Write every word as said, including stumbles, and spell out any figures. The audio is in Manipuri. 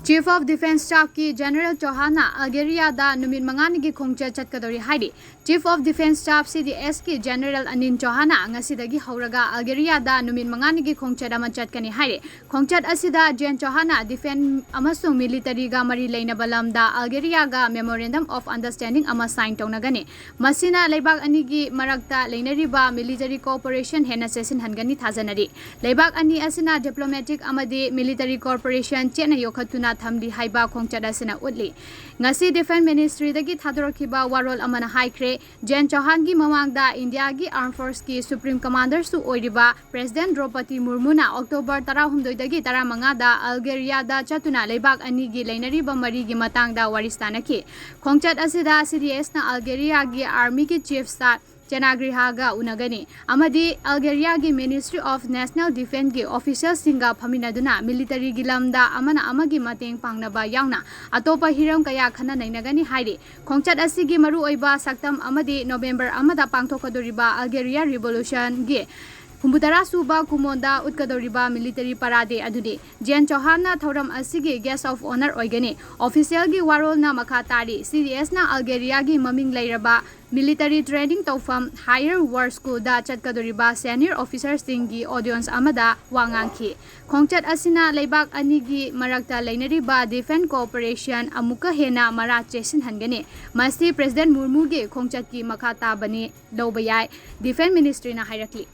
Chief of Defence Staffꯀꯤ General ꯆꯧꯍꯥꯟꯅ ꯑꯜꯒꯦꯔꯤꯌꯥꯗ ꯅꯨꯃꯤꯠ ꯃꯉꯥꯅꯤꯒꯤ ꯈꯣꯡꯆꯠ ꯆꯠꯀꯗꯧꯔꯤ ꯍꯥꯏꯔꯤ꯫ Chief of Defence Staff, CDSꯀꯤ General Anil ꯆꯧꯍꯥꯟꯅ ꯉꯁꯤꯗꯒꯤ ꯍꯧꯔꯒ ꯑꯜꯒꯦꯔꯤꯌꯥꯗ ꯅꯨꯃꯤꯠ ꯃꯉꯥꯅꯤꯒꯤ ꯈꯣꯡꯆꯠ ꯑꯃ ꯆꯠꯀꯅꯤ ꯍꯥꯏꯔꯤ꯫ ꯈꯣꯡꯆꯠ ꯑꯁꯤꯗ ꯖꯦꯟ ꯆꯧꯍꯥꯟꯅ defence ꯑꯃꯁꯨꯡ militaryꯒ ꯃꯔꯤ ꯂꯩꯅꯕ ꯂꯝꯗ ꯑꯜꯒꯦꯔꯤꯌꯥꯒ memorandum of understanding ꯑꯃ sign ꯇꯧꯅꯒꯅꯤ꯫ ꯃꯁꯤꯅ ꯂꯩꯕꯥꯛ ꯑꯅꯤꯒꯤ ꯃꯔꯛꯇ ꯂꯩꯅꯔꯤꯕ military cooperation ꯍꯦꯟꯅ ꯆꯦꯠꯁꯤꯟꯍꯟꯒꯅꯤ ꯊꯥꯖꯅꯔꯤ꯫ ꯂꯩꯕꯥꯛ ꯑꯅꯤ ꯑꯁꯤꯅ diplomatic ꯑꯃꯗꯤ military cooperation ꯆꯦꯠꯅ ꯌꯣꯛꯈꯠꯇꯨꯅ ꯊꯝꯂꯤ ꯍꯥꯏꯕ ꯈꯣꯡꯆꯠ ꯑꯁꯤꯅ ꯎꯠꯂꯤ꯫ ꯉꯁꯤ Defence Ministryꯗꯒꯤ ꯊꯥꯗꯣꯔꯛꯈꯤꯕ ꯋꯥꯔꯣꯜ ꯑꯃꯅ ꯍꯥꯏꯈ꯭ꯔꯦ, ꯖꯦꯟ ꯆꯧꯍꯥꯟꯒꯤ ꯃꯃꯥꯡꯗ ꯏꯟꯗꯤꯌꯥꯒꯤ Armed Forceꯀꯤ Supreme Commanderꯁꯨ ꯑꯣꯏꯔꯤꯕ President ꯗ꯭ꯔꯧꯄꯗꯤ ꯃꯨꯔꯃꯨꯅ October ꯇꯔꯥꯍꯨꯝꯗꯣꯏꯗꯒꯤ ꯇꯔꯥꯃꯉꯥꯗ ꯑꯜꯒꯦꯔꯤꯌꯥꯗ ꯆꯠꯇꯨꯅ ꯂꯩꯕꯥꯛ ꯑꯅꯤꯒꯤ ꯂꯩꯅꯔꯤꯕ ꯃꯔꯤꯒꯤ ꯃꯇꯥꯡꯗ ꯋꯥꯔꯤ ꯁꯥꯟꯅꯈꯤ꯫ ꯈꯣꯡꯆꯠ ꯑꯁꯤꯗ CDSꯅ ꯑꯜꯒꯦꯔꯤꯌꯥꯒꯤ Armyꯒꯤ Chief Staff ꯆꯦꯅꯥꯒ꯭ꯔꯤꯍꯥꯒ ꯎꯅꯒꯅꯤ ꯑꯃꯗꯤ ꯑꯜꯒꯦꯔꯤꯌꯥꯒꯤ Ministry of National Defenceꯀꯤ officialꯁꯤꯡꯒ ꯐꯝꯃꯤꯟꯅꯗꯨꯅ militaryꯒꯤ ꯂꯝꯗ ꯑꯃꯅ ꯑꯃꯒꯤ ꯃꯇꯦꯡ ꯄꯥꯡꯅꯕ ꯌꯥꯎꯅ ꯑꯇꯣꯞꯄ ꯍꯤꯔꯝ ꯀꯌꯥ ꯈꯟꯅ ꯅꯩꯅꯒꯅꯤ ꯍꯥꯏꯔꯤ꯫ ꯈꯣꯡꯆꯠ ꯑꯁꯤꯒꯤ ꯃꯔꯨꯑꯣꯏꯕ ꯁꯛꯇꯝ ꯑꯃꯗꯤ November ꯑꯃꯗ ꯄꯥꯡꯊꯣꯛꯀꯗꯧꯔꯤꯕ ꯑꯜꯒꯦꯔꯤꯌꯥ Revolutionꯒꯤ ꯍꯨꯝꯐꯨꯇꯔꯥ ꯁꯨꯕ ꯀꯨꯝꯑꯣꯟꯗ ꯎꯠꯀꯗꯧꯔꯤꯕ military parade ꯑꯗꯨꯅꯤ꯫ ꯖꯦꯟ ꯆꯧꯍꯥꯟꯅ ꯊꯧꯔꯝ ꯑꯁꯤꯒꯤ guest of honour ꯑꯣꯏꯒꯅꯤ꯫ Officialꯒꯤ ꯋꯥꯔꯣꯜꯅ ꯃꯈꯥ ꯇꯥꯔꯤ, CDSꯅ ꯑꯜꯒꯦꯔꯤꯌꯥꯒꯤ ꯃꯃꯤꯡ ꯂꯩꯔꯕ military training ꯇꯧꯐꯝ Higher War Schoolꯗ ꯆꯠꯀꯗꯧꯔꯤꯕ senior officerꯁꯤꯡꯒꯤ audience ꯑꯃꯗ ꯋꯥ ꯉꯥꯡꯈꯤ꯫ ꯈꯣꯡꯆꯠ ꯑꯁꯤꯅ ꯂꯩꯕꯥꯛ ꯑꯅꯤꯒꯤ ꯃꯔꯛꯇ ꯂꯩꯅꯔꯤꯕ defence cooperation ꯑꯃꯨꯛꯀ ꯍꯦꯟꯅ ꯃꯔꯥ ꯆꯦꯠꯁꯤꯟꯍꯟꯒꯅꯤ꯫ ꯃꯁꯤ President ꯃꯨꯔꯃꯨꯒꯤ ꯈꯣꯡꯆꯠꯀꯤ ꯃꯈꯥ ꯇꯥꯕꯅꯤ ꯂꯧꯕ ꯌꯥꯏ, Defence Ministryꯅ ꯍꯥꯏꯔꯛꯂꯤ꯫